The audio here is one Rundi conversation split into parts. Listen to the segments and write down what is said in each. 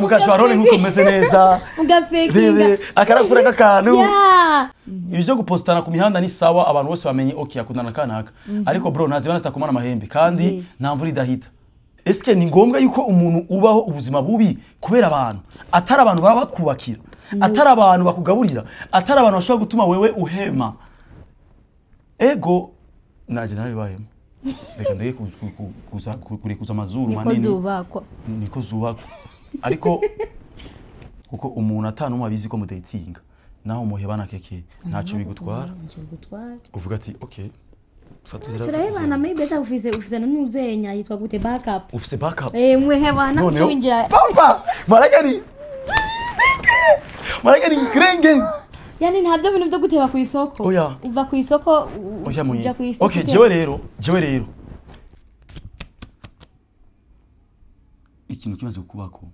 Mukashwarone nkuko mumeze neza mugafekinga akarakura kakantu. Ibyo gupostana ku mihanda ni sawa, abantu bose bamenye okay akundana kanaka, ariko bro ntazibana zitakomana amahembe kandi nta mvura idahita. Eske ni ngombwa yuko umuntu ubaho ubuzima bubi kubera abantu atari abantu baba bakubakira, atari abantu bakugaburira, atari abantu bashobora gutuma wewe uhema? Ego naje naribayemo. Reka ndege kurekuza amazuru manini niko zubakwa, ariko kuko umuntu atanumwe abizi ko mudatinga naho muhebana keke ntacyo bigutwara, uvuga ati okay turahebana, maybe ata ufise n'uzenya yitwa gute backup, ufise backup mwehebana twinjira papa maragari maragari grenge. Yani ntabyo bintu byo guteba ku isoko, uva ku isoko uja ku isoko. Okay, jewe rero ikintu kimaze kukubako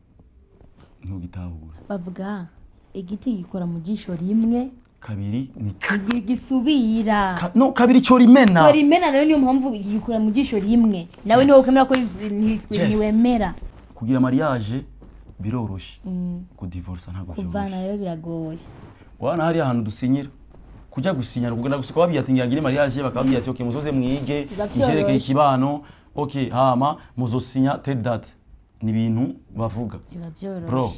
niho gitahura. Bavuga igiti gikora mu jisho rimwe kabiri ni gisubira no kabiri cyo rimena, cyo rimena nayo niyo mpamvu gikora mu jisho rimwe nawe niho ukemera ko niwemera. Kugira mariage biroroshe, ku divorce ntabwo byoroshye, kuvana rero biragoye. Wana hari ahantu dusinyira kujya gusinyana kugenda gusuka babwiye ati ngire mariage, bakababwiye ati okay muzoze mwige ivyerekeye ikibano, okay hama muzosinya telle date, ni ibintu bavuga bro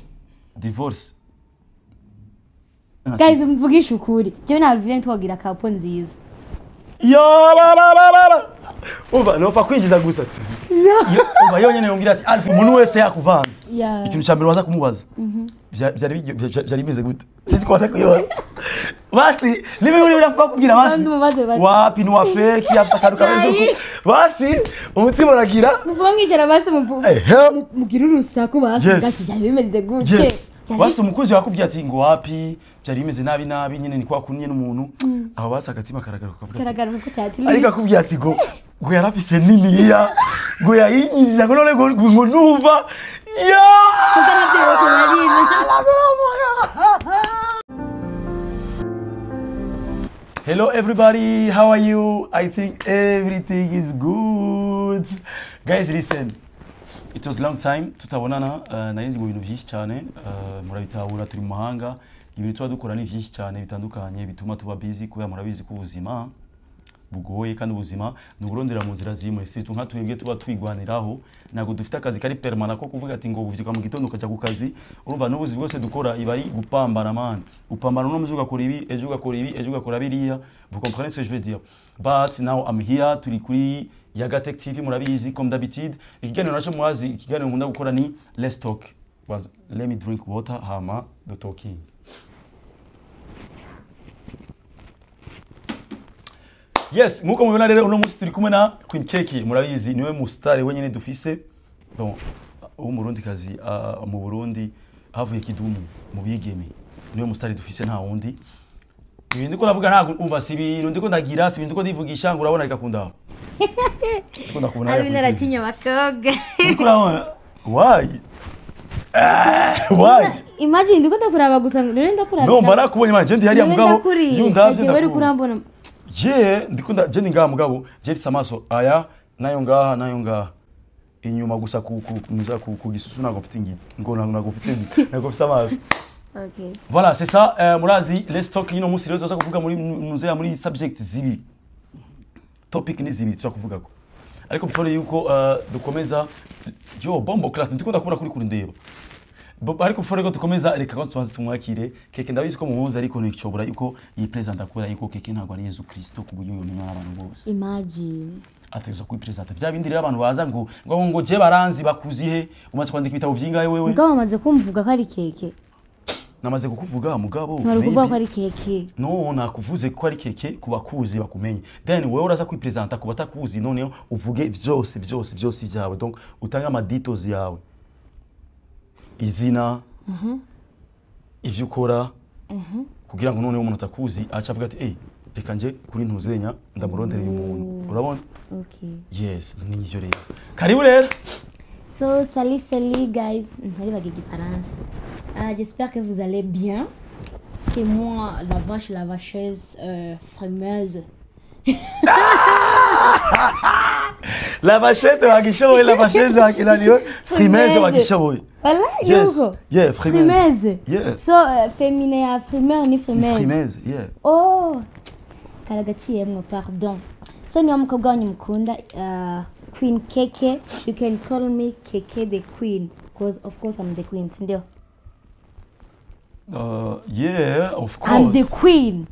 divorce. Guys mvugisha ukuri jewe na Alvin twagira kapo nziza yo ba ba ba ba uba no fa kwinjiza gusa ati uba yonyene yongira ati Alvin umuntu wese yakuvanze ikintu cya mbere waza kumubaza byari bimeze gute, sinzi ko waza kuyibona basi niba uri bakubwira basi wapi ni wa fake afisa akantu kameze uko basi umutima uragira muvuga mwicara basi mugira urusaku basi basi byari bimeze gute. Basi umukozi wakubwiye ati ngo wapi byari bimeze nabi nabi nyine ni kwa kunye n'umuntu aho basi agatima karagaruka karagaruka ko ariko akubwiye ati ngo ngo yarafise niniya ngo yayinyiza ngo none ngo numva ya Hello everybody, how are you? I think everything is good. Guys, listen. It was long time tutabonana, nari ndi mu bintu byinshi cyane, murabitahura turi mu mahanga, ibintu tuba dukora ni byinshi cyane bitandukanye bituma tuba busy kubera murabizi ko ubuzima bugoye kandi ubuzima ni uburondera mu nzira zimwe, si nka twebwe tuba twigwaniraho, ntabwo dufite akazi kari permanent ko kuvuga ati ngo uvyuka mu gitondo ukajya ku kazi, urumva n'ubuzi bwose dukora iba ari gupambana man, upambana uno muzi ugakora ibi, ejo ugakora ibi, ejo ugakora biriya, vous comprenez ce que je veux dire. But now I'm here, turi kuri Yaga Tech TV murabizi comme d'habitude. Ikiganiro naco mwazi, ikiganiro nkunda gukora ni Let's Talk. Was let me drink water hama the talking. Yes, nkuko mubibona rero uno munsi turi kumwe na Queen Keke, murabizi niwe mu star wenyene dufise. Bon, uwo murundi kazi mu Burundi havuye Kidumu mu bigeme. Niwe mu star dufise nta wundi. Ibintu ndiko navuga ntabwo umva si ibintu ndiko ndagira, si ibintu ndiko ndivugisha ngo urabona reka kundaba. Ndiko ndakubona. Alvin aratinya abakobwa. Ndiko urabona. Why? Why? Imagine ndiko ndakuraba gusa none ndakuraba. No, mara kubonye mara je ndi hariya mugabo. Yundavye ndakurambona. Je ndiko je ndi ngaha mugabo, je mfise amaso aya nayo ngaha nayo ngaha. Inyuma gusa ku ku gisusu ntabwo mfite ingidi. Ngo ntabwo mfite ntabwo mfise amaso. Okay. Voilà, c'est ça. Murazi, let's talk ino munsi rero tuza kuvuga muri muzeya muri subject zibiri. Topic ni zibiri tuza kuvuga ko. Ariko before yuko dukomeza yo bombo class ndiko ndakubona kuri kuri ndeba. Ariko before yuko dukomeza reka ko tubanze tumwakire. Keke ndabizi ko muhuza ariko nticobora yuko iyi present akora yuko Keke ntabwo ari Yesu Kristo ku buryo yomenya abantu bose. Imagine. Ategerezwa kuyipresenta. Vya bindi rero abantu baza ngo ngo je baranzi bakuzihe umaze kwandika ibitabo vyingahe wewe? Mugabo amaze kumvuga ko ari Keke. Namaze kukuvuga mugabo. Nari ko ari Keke. No, nakuvuze ko ari Keke kubakuzi bakumenye. Then wewe uraza kwipresenta ku batakuzi noneho uvuge vyose vyose vyose byawe. Donc utanga ama details yawe. Izina. Ivyo ukora. Kugira ngo noneho umuntu atakuzi aca avuga ati "Eh, reka nje kuri ntuzenya ndamurondereye umuntu." Urabona? Okay. Yes, nivyo rero. Karibu rero. So, salut, salut guys. J'espère que vous allez bien. C'est moi, la vache, la vacheuse, frimeuse. La vachette wagishoboye, la vachette wakinaniwe, frimeze wagishoboye. Wallahi? Yes. Yuko Yeah, frimeze. Frimeze. Yeah. So féminin ya frimeur ni frimeze? Frimeze, yeah. Oh, karagaciyemwo, pardon. So niba mukobwa wanyu mukunda, Queen Keke, you can call me Keke the Queen, because of course I'm the queen, sindio? Yeah, of I'm the course. queen.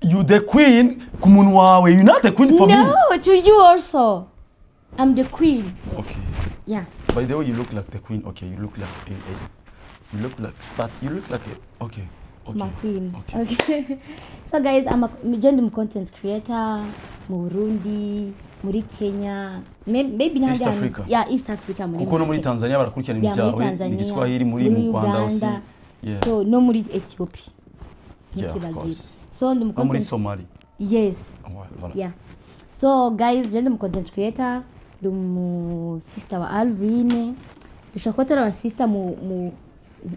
You the queen ku muntu wawe, you not the queen for me. No, to you also I'm the queen. Okay. Yeah. By the way, you look like the queen. Okay, you look like a you look like, but you look like a, okay. My queen. Okay. Okay. So guys, I'm a gender content creator mu Burundi, muri Kenya, maybe n'ahandi East hantu. Africa. Yeah, East Africa muri Kuko no muri make. Tanzania barakurikirana ibintu Yeah, muri byawe, ni Tanzania, Igiswahili, muri mu Rwanda aussi. Uganda. Yeah. So no muri Ethiopia. Yeah, of Ntikibagire. course. So ndi mu No muri content Somali. Yes. Ouais, voilà. Yeah. So guys, je ndi mu content creator, ndi mu sister wa Alvin. Dushobora kuba turi aba sister mu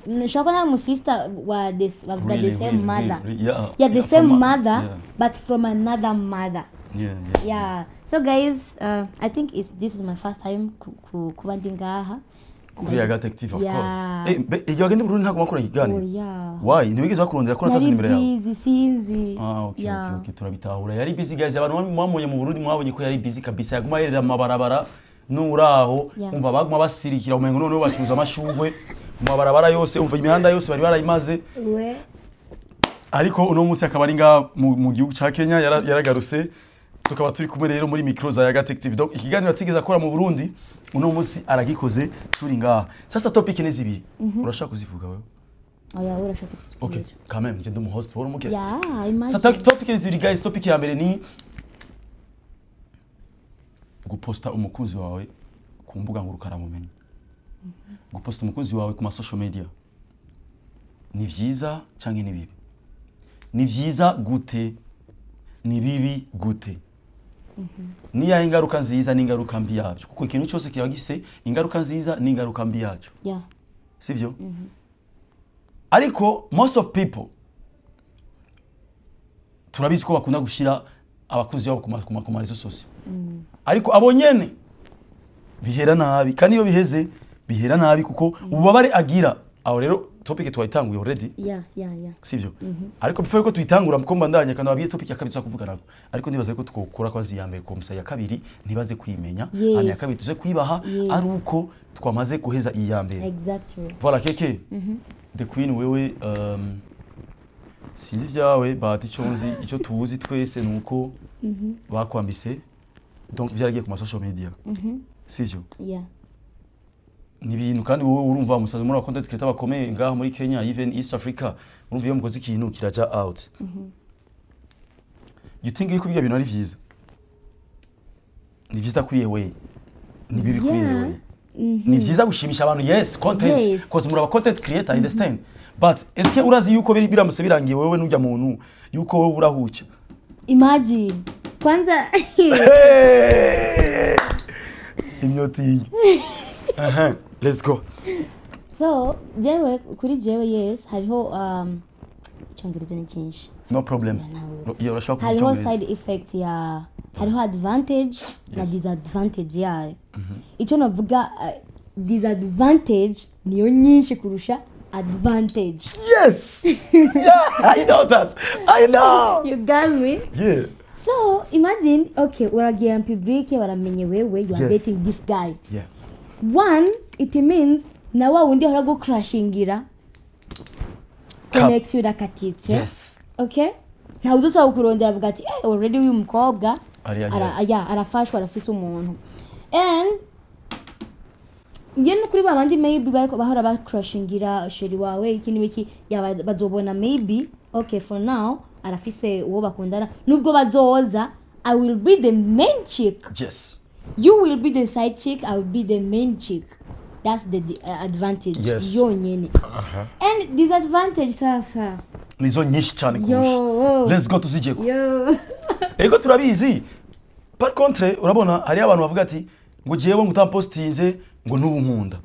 nshobora kuba nari mu sister wa the bavuga the Really, same really, mother. really, yeah. Yeah, the same from mother, yeah. but from another mother. Yeah. Yeah. So guys, I think it's this is my first time kuba ndi ngaha. Kuri Yaga Tech TV, of Yeah. course. Eh, igihe wagenda i Burundi ntabwo wakora ikiganiro? Oh yeah. Why? Ntiwigeze bakurondera ko natazi Nari nimero yawe? busy, sinzi. Ah, okay, Yeah. okay, turabitahura. Yari busy, guys. Abantu mwamubonye mu Burundi mwabonye ko yari busy kabisa. Yaguma yerera amabarabara nuraho. Yeah. Umva baguma basirikira umengo noneho bacuruza amashugwe mu mabarabara yose, umva imihanda yose bari barayimaze. We. Ariko uno munsi akaba ari ngaha mu gihugu ca Kenya, yaragarutse, tukaba turi kumwe rero muri micro za Yaga Tech TV. Donc ikiganiro atigeze akora mu Burundi, uno munsi aragikoze turi ngaha. Sasa topic ni zibiri. Urashaka kuzivuga wewe? Oya, urashaka Okay, kuzibwira. quand même, je ndi umu host, wowe uri umu guest. Yeah, imagine. Sasa topic ni zibiri, guys. Topic ya mbere ni guposta umukunzi wawe ku mbuga ngurukanabumenyi. Guposta umukunzi wawe ku ma social media ni vyiza canke ni bibi? Ni vyiza gute? Ni bibi gute? Niyahe ingaruka nziza n'ingaruka mbi yabyo? Kuko ikintu cyose kiba gifise ingaruka nziza n'ingaruka mbi yacyo, sivyo? Ariko most of people turabizi ko bakunda gushira abakunzi babo ku ma réseaux sociaux, ariko abo nyene bihera nabi, kandi iyo biheze bihera nabi kuko ububabare agira aho. Rero topic twayitanguye already, Yeah. sivyo? Ariko before ko tuyitangura, muko mbandanya kandi ababwiye topic ya kabiri tuza kuvuga nako, ariko ndibaza ko twokora kwanza iya mbere komsa, ya kabiri ntibaze kwimenya. Hanyuma ya kabiri tuze kwibaha ari uko twamaze guheza iya mbere. Exactly. Voilà, Keke the Queen, wewe sinzi ibyawe, but icyo nzi, icyo tuzi twese ni uko bakwambise, donc byaragiye ku ma social media, sivyo? Yeah. Ni ibintu kandi wowe urumva musaza muri aba content creator bakomeye ngaha muri Kenya, even East Africa, urumva iyo mukoze ikintu kiraja out. You think yuko ibyo bintu ari vyiza? Ni vyiza kuri yewe, ni bibi kuri yewe? Ni vyiza gushimisha abantu, yes, content, cause muri aba content creator, understand, but est-ce urazi yuko biri biramutse birangiye wewe n'ujya muntu yuko wowe urahuca? Imagine. Kwanza Hey! Imyotingi. Aha, let's go. So, jewe kuri jewe, yes, hariho icyongereza ni cyinshi. No problem. Nawe. Iyo urashobora kuvuga Hariho icyongereza. side effect ya, hariho advantage na disadvantage yayo. Icyo navuga, disadvantage niyo nyinshi kurusha advantage. Yes! Yeah, I know that. I know. You got me? Yeah. So imagine, okay, uragiye en public, baramenye wewe you are dating this guy. One, it means na wa wundi ahora gucrashingira, connection irakatitse. Okay, ntawe uzosaba kukurondera, avuga ati eh, already uyu mukobwa Ari ara, yeah, arafashwa, arafise umuntu. And njye no kuri babandi maybe bariko bahora bacrashingira chéri wawe iki n'ibiki, yaba bazobona maybe, okay, for now arafise uwo bakundana, nubwo bazoza, I will be the main chick. You will be the side chick, I will be the main chick. That's the advantage yonyene. And disadvantage sasa Nizo nyinshi cyane kurusha. Yo. Let's go, tuzijeko. Yo. Ego, turabizi. Par contre, urabona hariyo abantu bavuga ati ngo jewe ngo utampostinze ngo ntubu nkunda.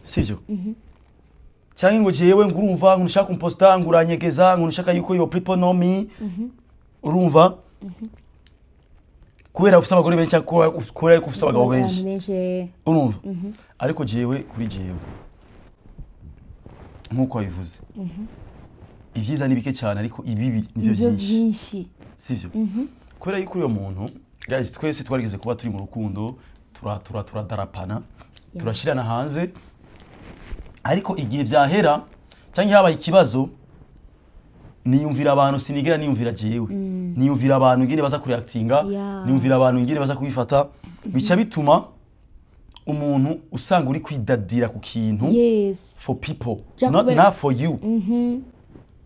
Sivyo? Cyangwa ngo jewe ngo urumva ngo ushaka kumposta ngo uranyegeza, ngo ushaka yuko your people know me. Urumva? Kubera ufite abagore benshi cyangwa kubera ko ufite abagabo Abantu benshi. benshi. Urumva, ariko jewe, kuri jewe, nk'uko wabivuze, ibyiza ni bike cyane, ariko ibibi nibyo nibyo byinshi. Byinshi. Sivyo? Kubera yuko uriya muntu, guys, twese twarigeze kuba turi mu rukundo, turadarapana, turashirana hanze, ariko igihe byahera cyangwa habaye ikibazo, niyumvira abantu, sinigera niyumvira jewe, niyumvira abantu ingene baza kureactinga, niyumvira abantu ingene baza kubifata. Bica bituma umuntu usanga uri kwidadira ku kintu for people, Ja not for you.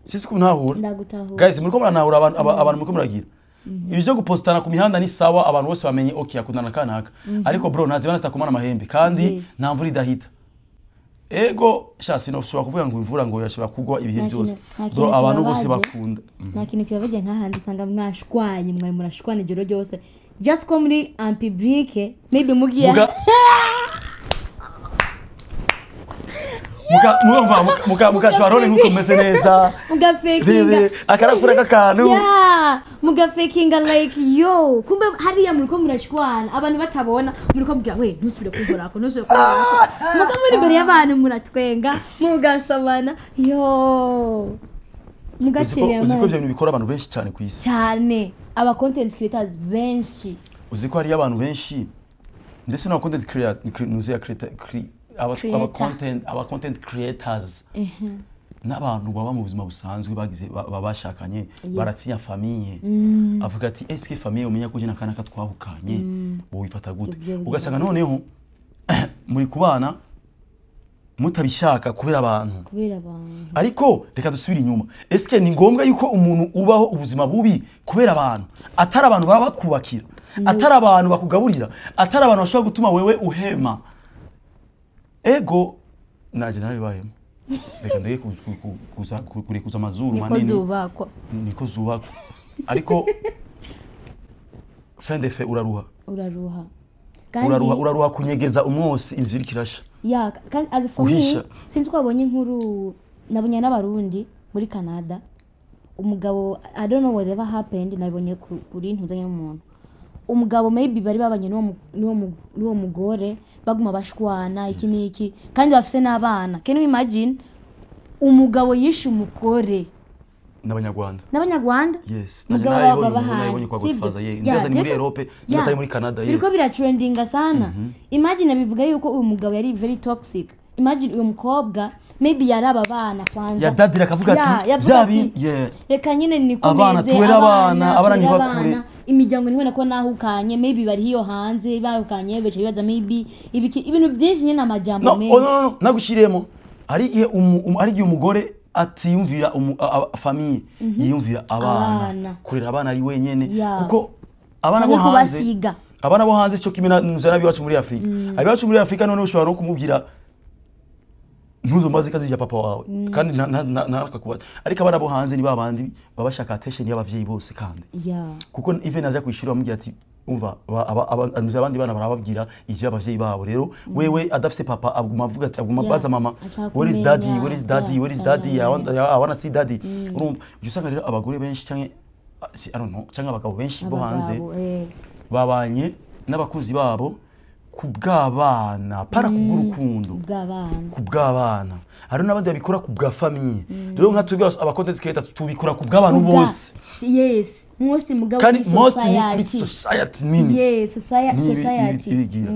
Sinzi ko ntahura. Ndagutahura. Guys, muriko muranahura? Abantu abantu muriko muragira ibi byo gupostana ku mihanda ni sawa, abantu bose bamenye, okay, akundana kanaka, ariko bro, ntazibana zitakumana amahembe, kandi nta mvura idahita. Ego sha, sinashobora kuvuga ngo imvura ngo yashobora kugwa ibihe Nta byose. nta Bro, kintu abantu bose kibabaje. bakunda. Nta kintu kibabaje nk'ahantu usanga mwashwanye, mwari murashwana ijoro ryose, just ko muri en public, maybe mugiye Muka role nkuko mumeze neza. Mugafakinga. Bebe akarakura k'akantu. Yeah, mugafakinga like yo, kumbe hariya muriko murashwana, abantu batabona, muriko mubwira we ntusubire kunkorako, ntusubire kunkorako, muga muri imbere y'abantu muratwenga, mugasomana yo, mugaciriye Uzi ko ivyo amazi. bintu bikora abantu benshi cyane ku isi. Cyane, aba content creators benshi. Uzi ko hariyo abantu benshi, ndetse n'aba content creator, nuzi ya creator, aba Creator. Aba content creators n'abantu baba mu buzima busanzwe bagize bashakanye, baratinya famille. Avuga ati: "Eske famille umenya ko je na kanaka twahukanye, bowifata gute?" Ibyo bigira. Ugasanga noneho muri kubana mutabishaka kubera abantu. Kubera abantu. Ariko reka dusubire inyuma. Eske ni ngombwa yuko umuntu ubaho ubuzima bubi kubera abantu, atari abantu baba bakubakira, atari abantu bakugaburira, atari abantu bashobora gutuma wewe uhema? Ego, nanjye narabibayemo. Reka ndeke kurekuza amazuru Niko manini. zubakwa. Niko zubakwa, ariko fin de fait uraruha. Uraruha kandi. Uraruha, uraruha kunyegeza umwotsi inzu iriko irasha. Ya, kandi as for me, Guhisha. sinzi ko wabonye inkuru nabonye n'abarundi muri Canada, umugabo, I don't know whatever happened, nabonye kuri ntuzanye y'umuntu, umugabo maybe bari babanye n'uwo mugore, baguma bashwana iki n'iki, kandi bafise n'abana. Can you imagine, umugabo yishe umugore? N'abanyarwanda. N'abanyarwanda. Yes. Mugabo Nayibonye, baba umuntu nayibonye kwa hanze, Godfather, sivyo? ye. Ndibaza ni muri Europe, niba atari muri Canada, ye. Biriko biratrendinga sana. Imagine, bivuga yuko uyu mugabo yari very toxic. Imagine uyu mukobwa maybe yaraba abana kwanza. Yadadira akavuga ati, yavuga bya ati, yeah. reka nyine nikomeze. Abana, turere abana, abana turere. ntibakure. Abana, imiryango ntibona ko nahukanye, maybe bari hiyo hanze bahukanye, baca bibaza maybe ibiki, ibintu byinshi nyine, amajambo No, menshi. oh, no, no, no, nagushiriyemo. Hari igihe umugore atiyumvira famille, yiyumvira abana, Abana. kurera abana ari wenyene, kuko abana bo Canke hanze, kubasiga. abana bo hanze cyo kimwe n'abiwacu muri Afrika. Abiwacu muri Afrika none ushobora no kumubwira ntuzombaze ikazi rya papa wawe, kandi ntakakubaza. Ariko abana bo hanze ni babandi baba bashaka attention y'abavyeyi bose, kandi kuko even aza kwishura bamubwira ati umva, abandi bana barababwira ivyo abavyeyi babo. Rero wewe adafise papa, aguma avuga ati, aguma abaza mama: Ashaka "Where is kumenya. daddy? Where is daddy? Where is daddy? I wanna see daddy." Urumva, ujya usanga rero abagore benshi canke I don't know, canke abagabo benshi bo hanze Abagabo, eh. babanye n'abakunzi babo ku bw'abana, para ku bw'urukundo. Bw'abana. Ku bw'abana. Hari n'abandi babikora ku bwa famille. Rero nka twebwe aba content creator tubikora ku bw'abantu bose. Yes, most mugabo. Kandi kuri most ni kuri society. Society nini. Yes, society, Nibi society. ibigira.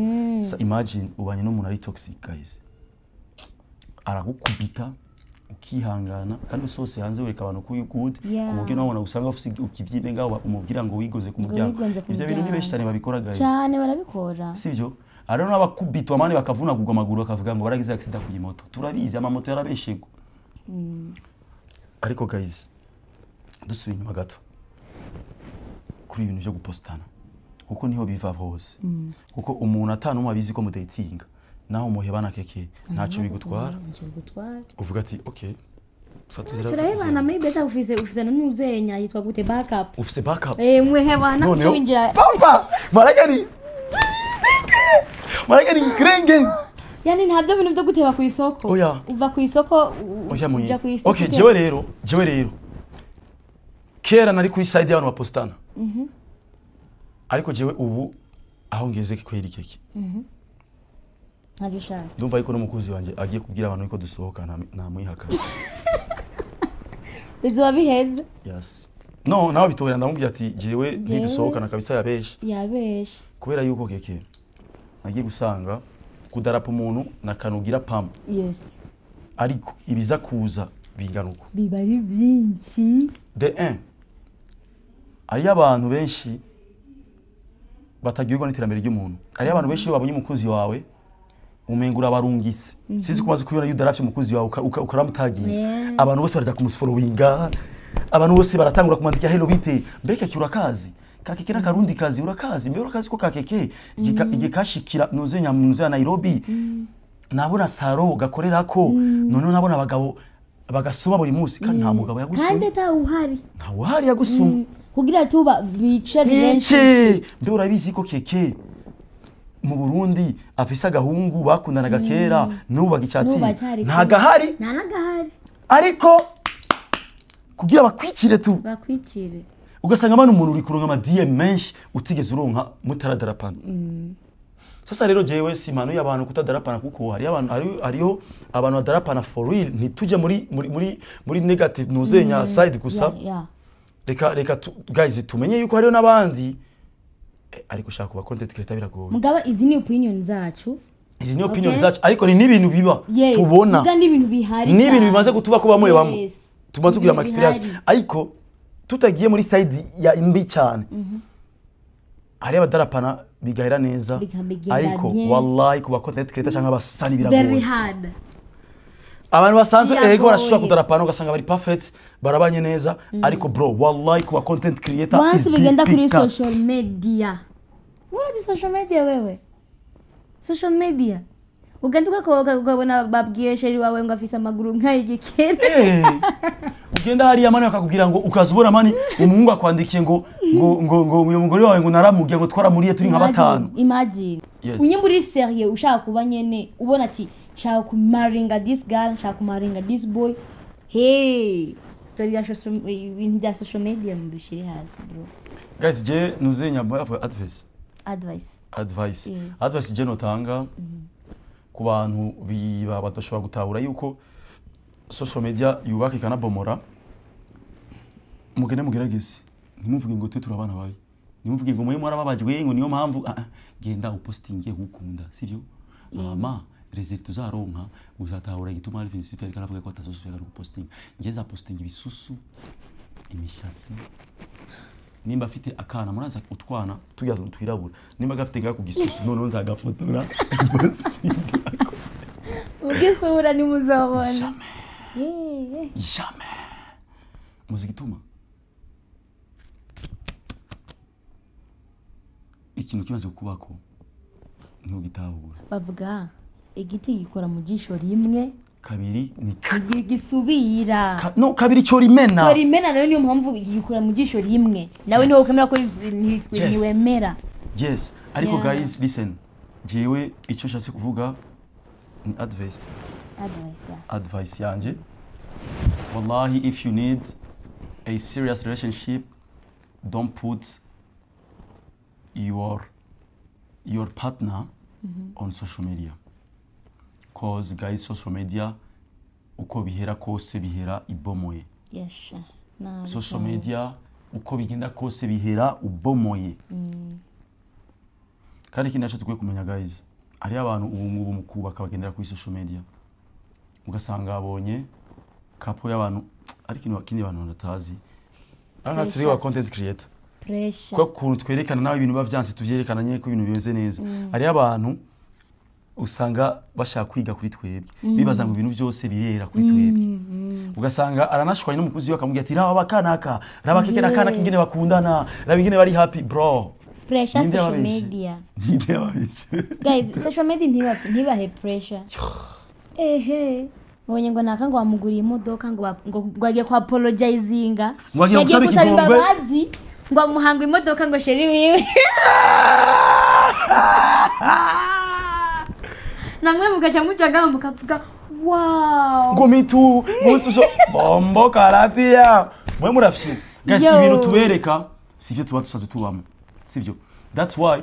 Sa imagine ubanye n'umuntu ari toxic, guys, aragukubita ukihangana, kandi usohotse hanze wereka abantu ko you good, ku buryo nawe ubona usanga ufise ikivyimbe ngaho, umubwira ngo wigoze ku muryango. Wigonze ku Ivyo bintu ni muryango. benshi cyane babikora, guys. Cyane, barabikora. Sivyo? Hariho n'abakubitwa mani bakavunagurwa amaguru, bakavuga ngo baragize accident ku moto. Turabizi, amamoto yarabeshegwa. Ariko guys, dusubiye inyuma gato kuri ibintu byo gupostana, kuko niho biva hose, kuko umuntu atanumwe abizi ko mudatinga, naho muhebana keke, ntacyo bigutwara. Ntacyo bigutwara. Uvuga ati okay, fata inzira. Turahebana, maybe ata ufise n'uzenya yitwa gute, backup. Ufise backup. Eh, mwehebana. Noneho winjira. Papa maragari maragari ngrenge. Yani ntabyo bintu byo guteba ku isoko. Oya. Uva ku isoko Oya muyi. uja ku isoko. Okay, jewe rero kera nari kuri side y'abantu bapostana. Ariko jewe ubu aho ngeze kweri, Keke, Ntabyo ushaka. Ndumva yuko n'umukunzi wanje agiye kubwira abantu yuko dusohoka, namwihakana. Bizoba biheze. Yes, no, nawe bitorera, ndamubwira ati jewe ntidusohokana kabisa, yabeshe. Yabeshe. Kubera yuko, Keke, nagiye gusanga kudarapa umuntu nakanugira pam, ariko ibiza kuza bingana uko. Biba ari byinshi. De un, hariyo abantu benshi batagirwa n'iterambere ry'umuntu. Hariyo abantu benshi iyo babonye umukunzi wawe umenga urabarungitse. Sinzi ko umaze kubibona, iyo udaravye umukunzi wawe ukaramutaginga, abantu bose baraja kumufollowinga, abantu bose baratangura kumwandikira: "Hello, bite? Mbe Keke urakazi? Kakeke n'akarundi kazi, urakazi? Mbe urakazi ko Kakeke igikashikira nuze nyamuze ya Nairobi, nabona saro gakorerako, noneho nabona abagabo bagasuma buri munsi, kandi nta mugabo yagusuma." Kandi atawuhari. Ntawuhari yagusuma. Kugira tuba bice benshi. Bice. Mbe urabizi ko Keke mu Burundi afise agahungu bakundanaga kera, n'ubu bagicatira? N'ubu bacyari kumwe. Ntagahari. Nta n'agahari. Ariko kugira bakwicire tu. Bakwicire. Ugasanga bano umuntu uri kuronka ama DM menshi utigeze uronka mutaradarapana. Sasa rero jewe si impano y'abantu kutadarapana, kuko hariyo abantu, hariyo abantu badarapana for real. Ntitujye muri negative nuzenya side gusa. Reka guys, tumenye yuko hariyo n'abandi. Ariko ushaka kuba content creator biragoye. Mugabo izi ni opinion zacu. Izi ni opinion zacu, ariko ni n'ibintu biba, Yes. tubona. Muga n'ibintu bihari N'ibintu cyane. bimaze kutuba ko bamwe bamwe tumaze kugira ama Ibintu experience. bihari. Ariko tutagiye muri side ya imbi cyane, hari abadarapana bigahera neza. Bigenda Ariko bien. wallahi, kuba content creator cyangwa abasani Very biragoye. hard. Abantu basanzwe, Biragoye. ego, barashobora kudarapana ugasanga bari perfect, barabanye neza, ariko bro, wallahi, kuba content creator Once is bigenda kuri difficult. social media, urazi social media wewe, social media ugenda ugakoka ukabona babwiye chéri wawe ngo afise amaguru nk'ay'igikere. Ugenda hariya man bakakubwira ngo, ukaza ubona man umuhungu akwandikiye ngo uyu mugore wawe ngo naramubwiye ngo twaramuriye turi nka batanu. Imagine. Yes. Unyimba uri sérieux, ushaka kuba nyene ubona ati nshaka kumaringa this girl, nshaka kumaringa this boy, hey, story ya social, ibintu bya social media mubishire hasi, bro. Guys, je nuzenya advice. Advice. Advice. Advice je notanga ku bantu biba badashobora gutahura yuko social media yubaka ikanabomora: mugende mugerageze, ntimuvuge ngo twe turi abana babi, ntimuvuge ngo mwe mwarababajwe ngo niyo mpamvu. Ah, ah, genda upostinge ukunda, sivyo? Mama, result uzaronka uzatahura igituma Alvin Smith ariko aravuga ko atazosubira no gupostinga. Njye za postinga ibisusu, imishasi, nimba afite akana, muraza utwana tujya twirabura, nimba gafite ngaho ku gisusu, noneho nzagafotora postinga. Ubwisura ntimuzabona. Jamais. Jamais. Muzi igituma? Ikintu kimaze kukubako niho gitahura. Bavuga igiti gikora mu jisho rimwe. Kabiri ni gisubira. No, kabiri cyo rimena. Cyo rimena. Rero niyo mpamvu gikora mu jisho rimwe, nawe niwo kwemera ko ntiwemera. Yes, ariko guys, listen, jewe icyo nshatse kuvuga ni advice. Advice, yeah. Advice yanje, wallahi, if you need a serious relationship, don't put your partner on social media, cause guys, social media uko bihera kose bihera ibomoye. Yes, nabi Social cyane. media uko bigenda kose bihera ubomoye. Kandi ikindi nacyo dukwiye kumenya, guys, hariyo abantu ubu ngubu mu kubaka bagendera kuri social media, ugasanga babonye couple y'abantu. Ariko ikintu kindi abantu batazi aha ngaha, turi ba content creator, Pressure. kuko ukuntu twerekana nawe ibintu biba vyanse, tuvyerekana nyene ko ibintu bimeze neza. Hariyo abantu usanga bashaka kwiga kuri twebwe, bibaza ngo ibintu byose birera kuri twebwe. Ugasanga aranashwanye n'umukozi we, akamubwira ati: "Raba bakanaka, raba Keke na kanaka ingene bakundana, raba ingene bari happy." Bro, Pressure. ninde Social yababeshe? media. Ninde yababeshe? Guys, social media ntibahe pressure. Ehe, mbonye ngo naka ngo wamuguriye imodoka, ngo agiye ku apologizinga. Ngo agiye Yagiye gusaba gusaba ikigongwe. imbabazi, ngo amuhanga imodoka, ngo chéri wiwe. Namwe mugaca mujaga mukavuga wow. Ngo mitu mususo bombo karatiya, mwe murafye. Guys, Yo. ibintu tubereka sivyo tuba dusanzwe tubamo, sivyo? That's why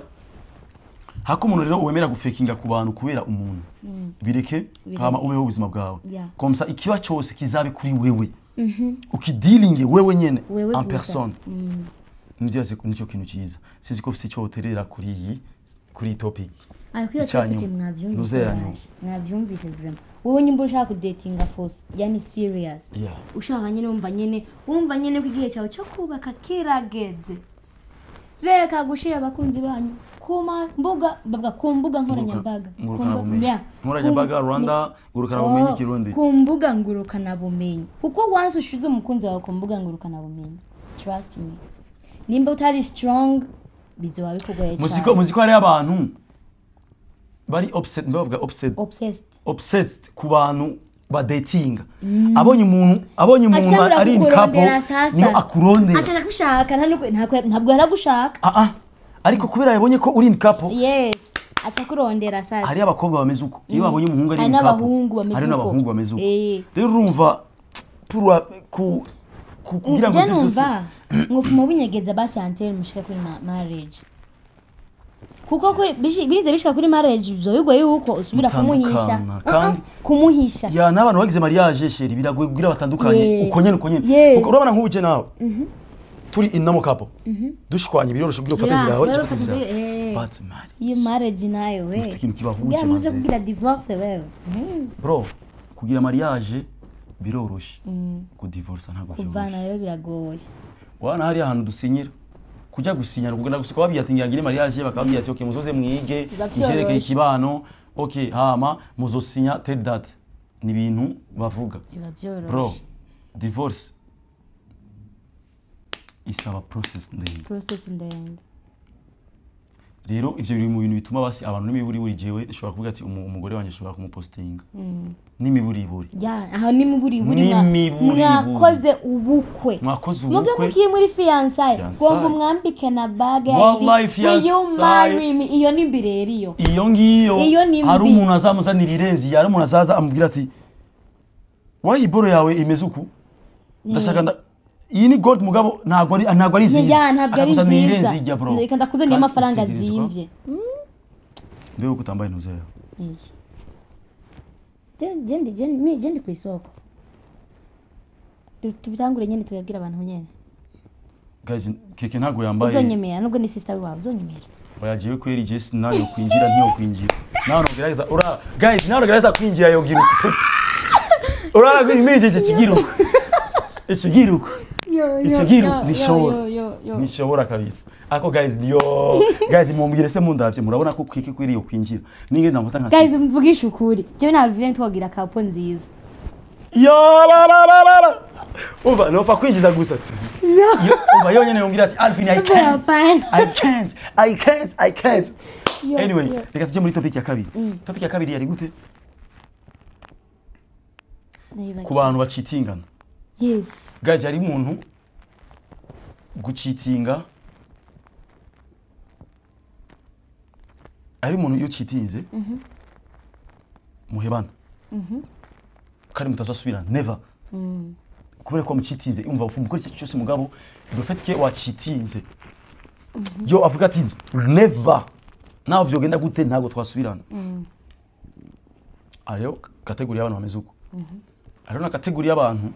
hako umuntu rero wemera gufekinga ku bantu kubera umuntu, bireke. Bireke. Hama ubeho ubuzima bwawe. Comme ça ikiba cyose kizabe kuri wewe, ukidealinge wewe nyene Wewe en gusa. personne. Ndibaze ko nicyo kintu cyiza. Sizi ko ufise icyo woterera kuri iyi topic. Ariko iyo Icya topic nyuma. mwabyumvise. Nuze ya nyuma. Yaje. Mwabyumvise vraiment. Wowe nyimba ushaka kudatinga force, yani serious, ushaka nyine, wumva nyine ko igihe cyawe cyo kubaka kirageze, reka gushira abakunzi banyu ku mbuga, bavuga ku mbuga nkoranyambaga. Ngurukanabumenyi. Yeah. Nkoranyambaga, Rwanda ngurukanabumenyi. Oh, Kirundi. ku mbuga ngurukanabumenyi, kuko once ushize umukunzi wawe ku mbuga ngurukanabumenyi, trust me, nimba utari strong bizoba bikugoye Muziko, cyane. muziko hariyo abantu bari upset, ndabavuga upset. Obsessed. Obsessed ku bantu badetinga. Abonye umuntu Atangura ari in couple, kukurondera sasa. niyo akurondera. Ashaka gushaka, ntabwo yaragushaka. Ah ah, ariko kubera yabonye ko uri in couple, Yes, aca kurondera sasa. Hariyo abakobwa bameze uko, iyo babonye umuhungu ari Hari in couple. n'abahungu bameze Hari uko. n'abahungu bameze uko. Rero urumva pour ku kugira ngo Je ibyo byose numva mwufuma binyegeza basi until mushike kuri marriage, kuko birinze bishika kuri marriage bizoba bigoye yuko usubira kumuhisha. Mutandukana, Kumuhisha. Ya, n'abantu bagize mariage, chéri, biragoye kugira batandukanye. Uko nyene, uko nyene. Kuko urabona nk'ubu je nawe turi in normal couple, dushwanye biroroshe kugira ufate Yeah, zirawe, wewe ufate ufate zirawe. zirawe. But marriage, Iyo marriage nayo we, mufite ikintu kibahuje. kugira muze Maze kugira divorce wewe. Bro, kugira mariage biroroshe, kudivorce ntabwo Kuvana byoroshe. rero biragoye. Wana hari ahantu dusinyira, kujya gusinya kugenda gusa babwiye ati ngira ngire mariage, bakababwira ati okay, muzoze mwige Biba ivyerekeye vyoroshe. ikibano, okay, hama muzosinya telle date, ni ibintu bavuga. Biba byoroshe. Bro, divorce isaba process ndende. Process ndende. Rero ivyo biri mu bintu bituma basi abantu n'imiburiburi, jewe nshobora kuvuga ati umugore wanjye ashobora kumupostinga n'imiburiburi. Ya, aho ni muburiburi. N'imiburiburi. Mwakoze ubukwe. Mwakoze Muge ubukwe. mukiye muri fiançailles. Fiançailles. Gomba umwambike na bague. Wallahi, Will you fiançailles. marry me? Iyo ni mbireri iyo. Iyo ngiyo. Iyo ni Hari mbi. umuntu azamuzanira irenzi, hari umuntu azaza amubwira ati wayi boro yawe imeze uku, ndashaka iyi ni gold, mugabo ntabwo ari nziza. Ya, ntabwo ari Akakuzanira nziza. irenze ijya, bro. Reka ndakuzaniye Kandi amafaranga utegerezwa- azimvye. Mbega uko utambaye intuza yawe. Iyi. Je ndi kw'isoko. Tubitangure nyene, tubabwire abantu nyene. Guys, Keke ntabwo yambaye. Uzonyemera nubwo ni sister wawe, uzonyemera. Oya, jewe kweri, je sinayo kwinjira, ntiyo kwinjira nawe nogerageza ura. Guys, nawe nogerageza kwinjira, yogira uko ura imije iki kigiruko, ikigiruko, ikigiruko, nishobora, nishobora kabisa. Ako guys, yo guys, mumbwire se mundavye, murabona ko Keke kweri yo kwinjira ninge ndamufata nka Guys, mvugishe ukuri, jewe na Alvin twogira couple nziza. Yo ba ba ba ba ba, umva, nopfa kwinjiza gusa ati yo, umva, yonyene yongera ati Alvin, I can't. Hapana. I can't, I can't, I can't. Yo, Anyway, yo. reka tujye muri topic ya kabiri. Topic ya kabiri yari gute? Ndayibagiwe. Ku bantu bacitingana. Yes. Guys, hari umuntu gucitinga, hari umuntu iyo ucitinze muhebana kandi mutazasubira, never, kubera ko wamucitinze. Umva, ufuma ukora icyo cyose, mugabo le fait que wacitinze, yo avuga ati never, naho vyogenda gute ntabwo twasubirana. Hariho catégorie y'abantu bameze uko, hariho na catégorie y'abantu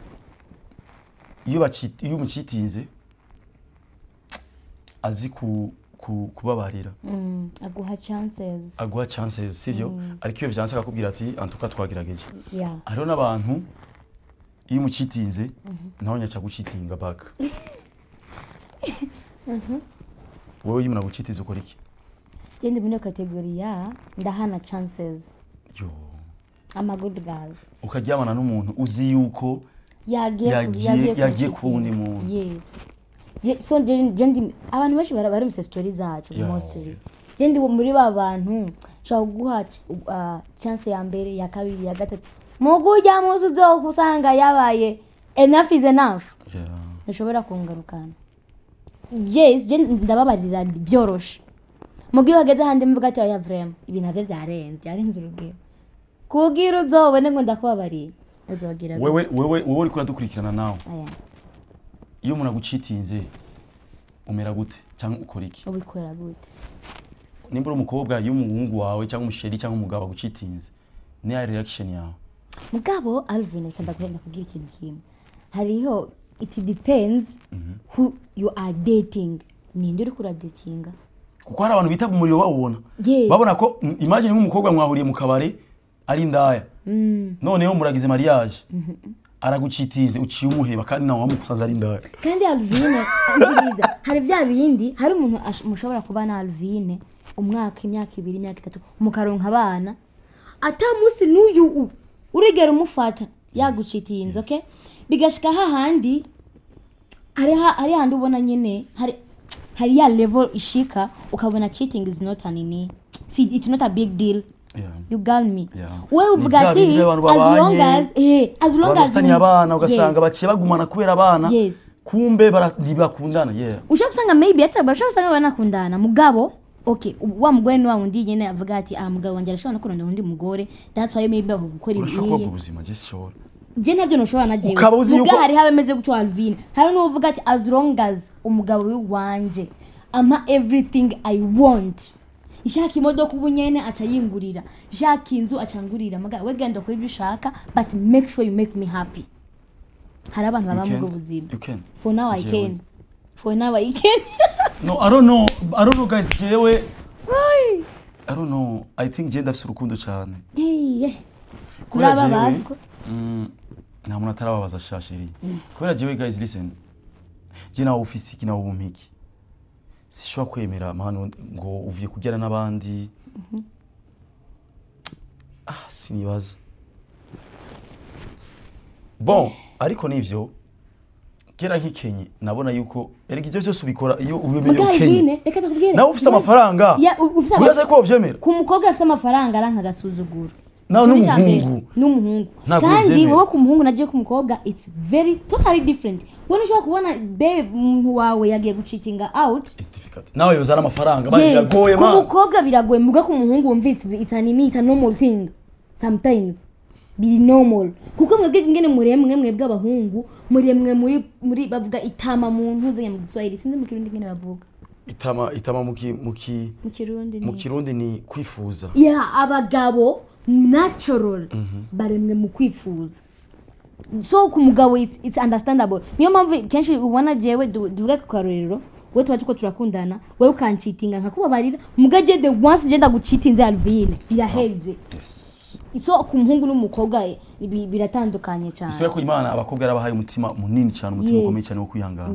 iyo umucitinze azi kubabarira. Aguha chances. Aguha chances, sivyo? Ariko iyo vyanse akakubwira ati antuka twagerageje. Hariho n'abantu iyo umucitinze nawe nyaca gucitinga back. Wowe iyo umuntu agucitiza ukora iki? Je ndi muri iyo catégorie ya ndahana chances. Yo. I'm a good girl. Ukaryamana n'umuntu uzi yuko yagiye yagiye ku wundi muntu. Yes. So je ndi, abantu benshi barumvise story zacu. Mostly je ndi muri ba bantu nshobora kuguha chance ya mbere, ya kabiri, ya gatatu, mugujya muzi uzokusanga yabaye enough is enough. Ntushobora kungarukana. Yes, je ndababarira byoroshe, mugihe uhageze ahandi mvuga ati oya, vraiment ibi navyo byarenze urugero, kugira uzobone ngo ndakubabariye uzogira. Wewe uriko uradukurikirana nawe, Aya. iyo umuntu agucitinze umera gute? Cyangwa ukora iki? Ubikora gute? Nimba uri umukobwa, iyo umuhungu wawe cyangwa umuchéri cyangwa umugabo agucitinze, ni ya reaction yawe? Mugabo Alvin, reka ndakubwira ikintu kimwe. Hariho, it depends who you are dating, ninde uriko uradatinga. Kuko hari abantu bita umuriro bawubona. Babona ko imagine nk'umukobwa mwahuriye mu kabari ari indaya, noneho muragize mariage, aragucitize, uciye umuheba kandi nawe wamukusanze ari indaya. Kandi Alvine, umviriza, hari bya bindi, hari umuntu mushobora kuba na Alvine umwaka, imyaka 2, imyaka 3, mukaronka abana, ata munsi n'uyu urigera umufata yagucitinze. Okay, bigashika hahandi hari handi ubona nyine hari ya level ishika ukabona cheating is not an see, it's not a big deal. You got me? Yeah. Wewe Ni uvuga bya ati bindi by'abantu as long babanye, as as long as bafitanye abana, ugasanga baciye bagumana kubera abana. Kumbe ntibakundana, yeah. Ushobora gusanga maybe ata bashobora gusanga banakundana, mugabo okay, wa mugore ni wa wundi nyene avuga ati: "Ah, mugabo wanjye arashobora no kurondera undi mugore." That's why maybe aho gukora Urashobora kuba ibi. ubwo buzima? Je sishobora. Je ntabyo ntushobora na jewe. Ukaba uzi Muga hariho abameze gutyo, Alvin. Hari n'uvuga ati: "As long as umugabo wanje ampa everything I want, nshaka imodoka ubu nyene aca yingurira, nshaka inzu aca ngurira, muga we genda ukora ibyo ushaka, but make sure you make me happy." Hari abantu baba You mu bwo can't. buzima. You can. For now I Jewe. can, for now I can. No, I don't know, I don't know guys, jewe I don't know, I think je ndafise urukundo cyane. Hey, Kubera jewe urababazwa. Nta muntu atarababaza sha chéri. Kubera jewe, guys, listen, je nawe ufise iki, nawe wumpa iki, sishobora kwemera manu ngo uvuye kugera n'abandi. Ah, sinibaza. Bon, ariko nivyo, kera nkikenye nabona yuko erega ivyo byose ubikora iyo ubimenye Muga ukenye. Alvine, reka ndakubwire. Nawe ufise amafaranga, Ya, ufise uraza ko wavyemera. Ku mukobwa afite amafaranga aranka agasuzuguro. Nawe Ico ni ica mbere. n'umuhungu. N'umuhungu. Ntabwo Kandi uvyemera. wowe ku muhungu nagiye ku mukobwa, it's very totally different. Wowe ntushobora kubona babe, umuntu wawe yagiye gucheatinga out. It's difficult. Nawe yozana amafaranga bari, Yes. biragoye Ku man. mukobwa biragoye, muga ku muhungu wumvise it's a normal thing. Sometimes biri normal kuko mwebwe ngene muremwe, mwebwe abahungu muremwe muri bavuga itama mu ntuze mu Giswahili, sinzi mu Kirundi ngene bavuga. Itama muki Mu Kirundi mu ni Kirundi ni kwifuza. Yeah, abagabo natural baremwe mu kwifuza. So ku mugabo it's understandable. Niyo mpamvu kenshi ubona jewe tuvuge ku karorero, we tuba turiko turakundana, wewe ukancheatinga nkakubabarira, muga je the once je ndagucheatinze, Alvine, biraheze. So ku muhungu n'umukobwa biratandukanye cyane. Bisubira ko Imana abakobwa yarabahaye umutima munini cyane, umutima ukomeye cyane wo kwihangana.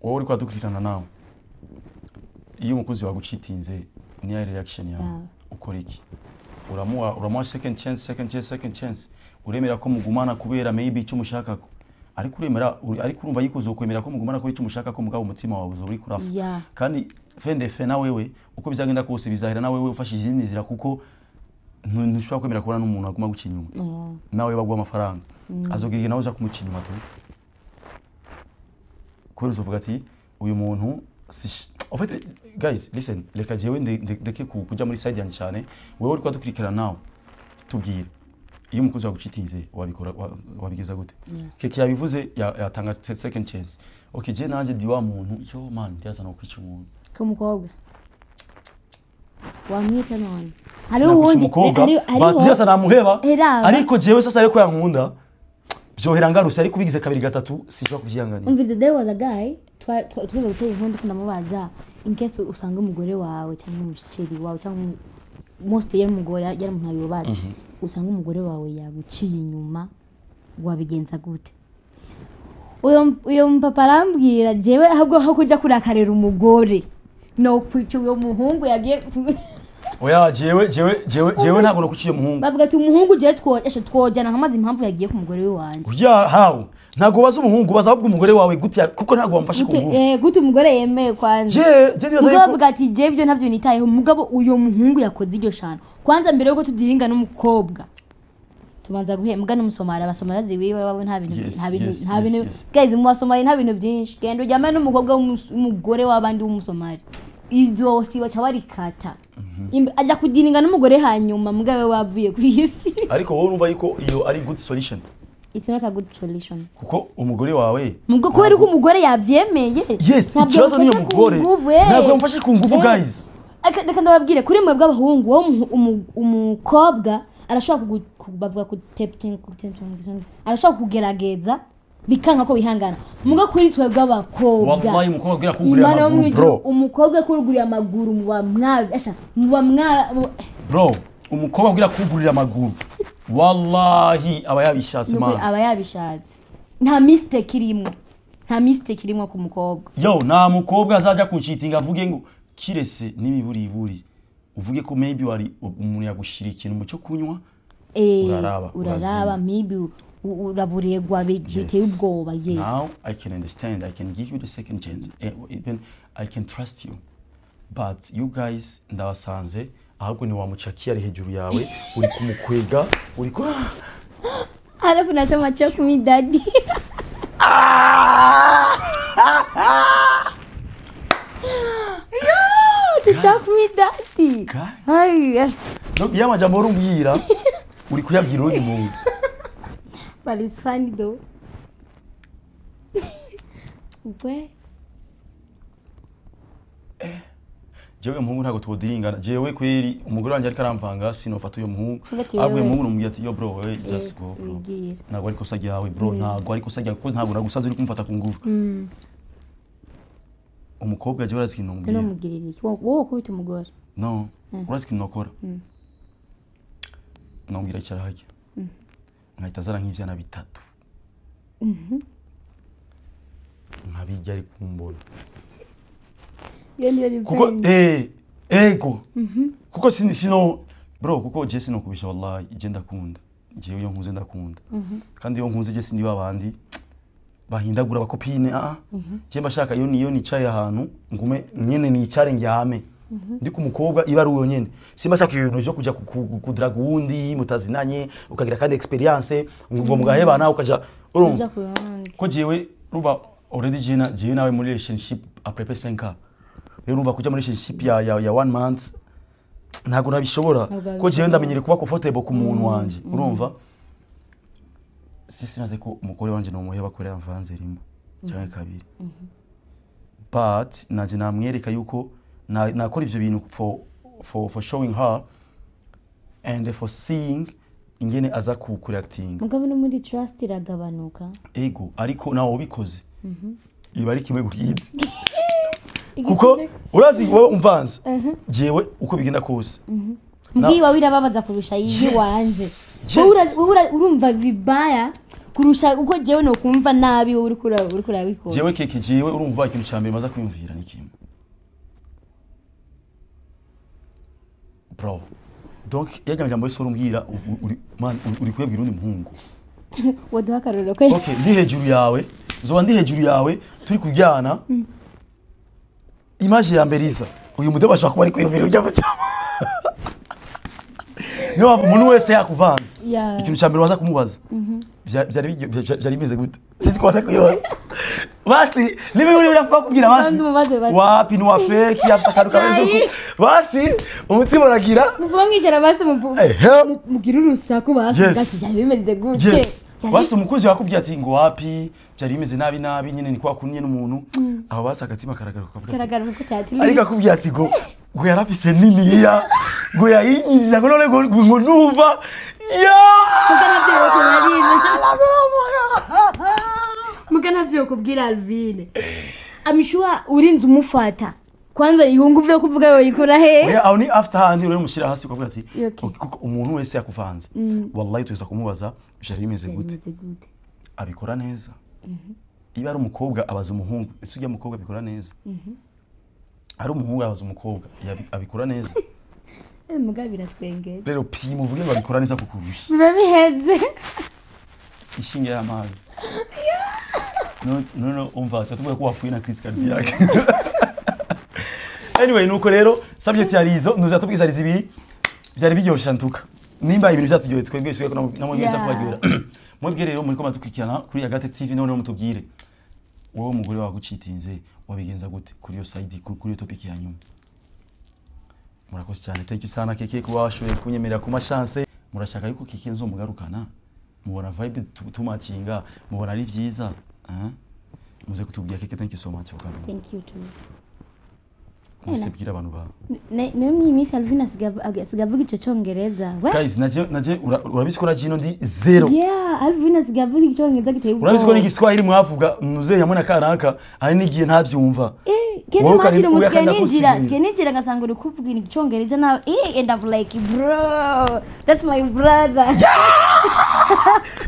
Wowe uri kwadukurikirana nawe, iyo umukozi wagucitinze, niyo reaction yawe? Ukora iki? Uramuha second chance, second chance, second chance? Uremera ko mugumana kubera maybe icyo umushakako, ariko uremera ariko urumva yuko uzokwemera ko mugumana kubera icyo umushakako, mugabo umutima wawe uzoba uri kurafa. Kandi fin de fin na wewe uko bizagenda kose bizahera na wewe ufashe izindi nzira, kuko ntushobora kwemera kubona n'umuntu aguma guca inyuma. Nawe baguha amafaranga, azogira igihe nawe uza kumuca inyuma tu, kubera uzovuga ati uyu muntu si. En fait, guys, listen, reka jewe ndeke kujya muri side yanjye cyane. Wewe uri kwadukurikirana nawe, tubwire, iyo umukozi wagucitinze wabikora wabigeza gute? Keke yabivuze, yatanga second chance. Okay, je nanje ndi wa muntu yo man ndiyazana kwica umuntu. Ku mukobwa wamwica none hariho Sinakwica uwundi umukobwa. Hariho Ndiyasa namuheba. Eraba. Ariko jewe sasa ariko yankunda byohera ngarutse, ariko ubigize kabiri gatatu sinshobora kuvyihanganira. Umva, there was a guy twiga gutera inkuru, ndiko ndamubaza in case usanga umugore wawe cyangwa umuchéri wawe cyangwa most yari umugore, yari umuntu yubatse, usanga umugore wawe yaguciye inyuma, wabigenza gute? Uyo mupapa arambwira: "Jewe ahubwo aho kujya kurakarira umugore no kwica uyo muhungu yagiye." Oya, jewe ntabwo nakuciye umuhungu. Bavuga ati umuhungu jewe twojeshe twojyana nkamaze impamvu yagiye ku mugore we wanje. Oya, hawe ntabwo ubaza umuhungu, ubaza ahubwo umugore wawe gute kuko ntabwo wamufashe ku Gute, ngufu. Gute umugore yemeye kwanza? Je ndibaza Mugabo yuko avuga ati: "Je ibyo ntabyo nitayeho, mugabo uyo muhungu yakoze iryo shano, kwanza mbere yuko tudiringa n'umukobwa tubanza guhembwa n'umusomali." Abasomali bazi wiwe babo nta bintu nta bintu nta bintu. Guys, mu basomali nta bintu byinshi. Genda ujyame n'umukobwa w'umugore w'abandi w'umusomali, izosi baca barikata. Ajya kudiringa n'umugore hanyuma mugabo we wavuye ku isi. Ariko wowe urumva yuko iyo ari good solution? It's not a good solution. Kuko umugore wawe Mugo kubera ko umugore yavyemeye. Yes, Ntabwo ikibazo niyo yamufashe ku mugore nguvu, ntabwo yamufashe ku nguvu, guys. Reka ndababwire, kuri mwe bw'abahungu, wowe umukobwa arashobora bavuga ku tempting, ku tempting, arashobora kugerageza bikanka ko wihangana. Muga kuri twe bw'abakobwa, Wallahi, umukobwa abwira kugurira Imana yo amaguru, mwijuru, bro. Umukobwa kurugurira amaguru muba mwa asha muba mwa Bro, umukobwa abwira kugurira amaguru, wallahi aba yabishatse. Nukuri Man. Aba yabishatse, nta mistake irimwo, nta mistake irimwo ku mukobwa. Yo, nta mukobwa azaja kuncheatinga avuge ngo kirese n'imiburiburi, uvuge ko maybe wari umuntu yagushira ikintu mu cyo kunywa. Uraraba, uraraba, urazima. Maybe uraburegwa biteye ubwoba, yes. Now I can understand, I can give you the second chance. Even I can trust you, but you guys, ndabasanze ahubwo ni wamucakiye ari hejuru yawe, uri kumukwega, uri ku Alafu nasema, "Choke me, daddy." Yo, to choke me, daddy. Guy. Ay, No, iyo amajambo wari umbwira uri kuyabwira undi muntu. But it's funny though. We. Jewe muhungu ntabwo twodiringana. Jewe kweri umugore wanjye ariko aramvanga, sinofata uyo muhungu. Uvuga ati, Ahubwo uyo wewe. muhungu namubwira ati: "Yo bro, wewe just go, bro." Wigira. Ntabwo ari kosa ryawe, bro, ntabwo ari kosa ryawe, kuko ntabwo nagusaza uri kumufata ku nguvu. Umukobwa jewe urazi ikintu None namubwira? umugirira iki? Wowe ukubita umugore? No, urazi ikintu nakora? Namubwira icara hajya, nkahita azana nk'ivyana bitatu nkabijya ari kumbona. Iyo niyo Kuko revenge. Ego, kuko sino bro, kuko je sinokubisha, wallahi je ndakunda. Jewe iyo nkuze ndakunda, kandi iyo nkuze je sindi babandi bahindagura abacopine. Je mbashaka iyo niyo nicaye ahantu ngume nyene, nicare ndyame ndi ku mukobwa, iba ari uwo nyene. Simba shaka ibintu vyo kuja kudraga uwundi mutazinanye, ukagira kandi experience ngo mugahebana ukaja, urumva? Uja ku ruhande. Ko jewe urumva already jewe na jewe nawe muri relationship après 5 ans, rero urumva kuja muri relationship ya one month ntabwo nabishobora. Ntabwo Ko jewe wabishobora. ndamenyere kuba comfortable ku muntu wanje, urumva? Sinaze ko umugore wanje nomuheba kubera yamvanze rimwe cyangwa kabiri, but naje namwereka yuko nakora ivyo bintu for showing her and for seeing ingene aza ku kureacting. Mugabo no muri trust iragabanuka. Ego, ariko nawe ubikoze iba ari kimwe kukindi, kuko urazi wowe umvanze jewe uko bigenda kose Mbwiye wawe irababaza kurusha iyiwanje. Yes. Wowe urumva vibaya kurusha uko jewe nokumva nabi wowe uriko urabikora. Jewe keke, jewe urumva ikintu cya mbere maze kwiyumvira ni kimwe, bro. Donc yajya amajambo yose urumbwira uri man uri kuyabwira undi muhungu. Waduha akarorero ko? Okay, ndi hejuru yawe, nzoba ndi hejuru yawe turi kuryana, image ya mbere iza, uyu mudebe ashobora kuba ari kwiyumvira ujya mu cyama. Niyo mpamvu umuntu wese yakuvanze, ikintu cya mbere waza kumubaza, vyari bimeze gute? Sinzi ko waza kuyibona. Basi niba uri bakubwira basi Kandi umubaze basi. Wapi, ni wa fake, afise akantu kameze uku, basi umutima uragira. Muvuga mwicara basi Ehe. mugire urusaku basi. Yes. Basi byari bimeze gute? Yes, basi umukozi wakubwiye ati ngo wapi, byari bimeze nabi nabi nyine, ni kwa kunye n'umuntu aho, basi agatima karagaruka kavuga ati Karagaruka ko cyatsi. Ariko akubwiye ati ngo yarafise niniya, ngo yayinyiza, ngo none ngo numva ya. Muga navyo kubwira, muga navyo kubwira Alvine, I'm sure urinze umufata kwanza ihungu vyo kuvuga yoyikura he? Oya, aho ni after handi rero mushyira hasi ukavuga ati Okay. "Okay, kuko umuntu wese yakuvanze, wallahi tuza kumubaza byari bimeze gute." Bimeze gute? Abikora neza. Iyo ari umukobwa abaza umuhungu: "Ese ujya mukobwa abikora neza?" Ari umuhungu abaza umukobwa: "Abikora neza?" Muga biratwengera. Rero pima uvuge ngo abikora neza kukurusha. Biba biheze. Ishinge y'amazi. No no no, umva, tuba tuvuga ko wapfuye na crise cardiaque. Anyway, nuko rero subject yari izo nuza tubwiza ari zibiri, byari biryoshye ntuka nimba ibintu byaturyoheye twebwe ko namwe biza kubaryohera. Mwebwe rero muri ko matukurikirana kuri Agathe TV, noneho mutubwire, wowe umugore wagucitinze wabigenza gute kuri iyo side, kuri iyo topic ya nyuma? Murakoze cyane. Thank you sana keke kuba washoboye kunyemerera kuma chance. Murashaka yuko keke nzomugarukana? Mubona vibe tumacinga, mubona ari vyiza, eh? Muze kutubwira. Keke, thank you so much for coming. Thank you too. Muze bwira abantu ba Niyo mw'iyi minsi Alvin asigaye avuga ico Congereza we. Guys, naje urabizi ko naje ino ndi zero. Yeah, Alvin asigaye avuga Icongereza giteye ubwoba. Urabizi ko n'Igiswahili mwavuga muzehe hamwe na kanaka hari n'igihe ntavyumva. Kene Wowe imagine uya musigaye kandi ninjira, akusigurira. sigaye ninjira ngasanga uri kuvuga Icongereza nawe, and I'm like, "Bro, that's my brother."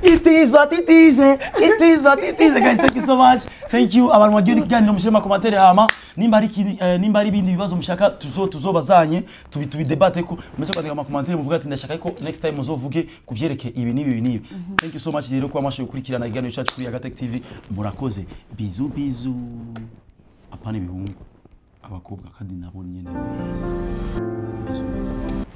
It is what it is. It is what it is. Guys, thank you so much. Thank you. Abantu bagiye ikiganiro, mushyire mu commentaire, hama nimba ari nimba ari ibindi bibazo mushaka tuzobazanye tubidebate ko muze kwandika ama commentaire, muvuga ati ndashaka ko next time muzovuge kuvyerekeye ibi n'ibi, ibi n'ibi. Thank you so much rero kuba mwashoboye gukurikirana ikiganiro cyacu kuri Agatec TV. Murakoze. Bisous bisous. Apana ibihungu. Abakobwa kandi nabo nyene beza. Bisous bisous.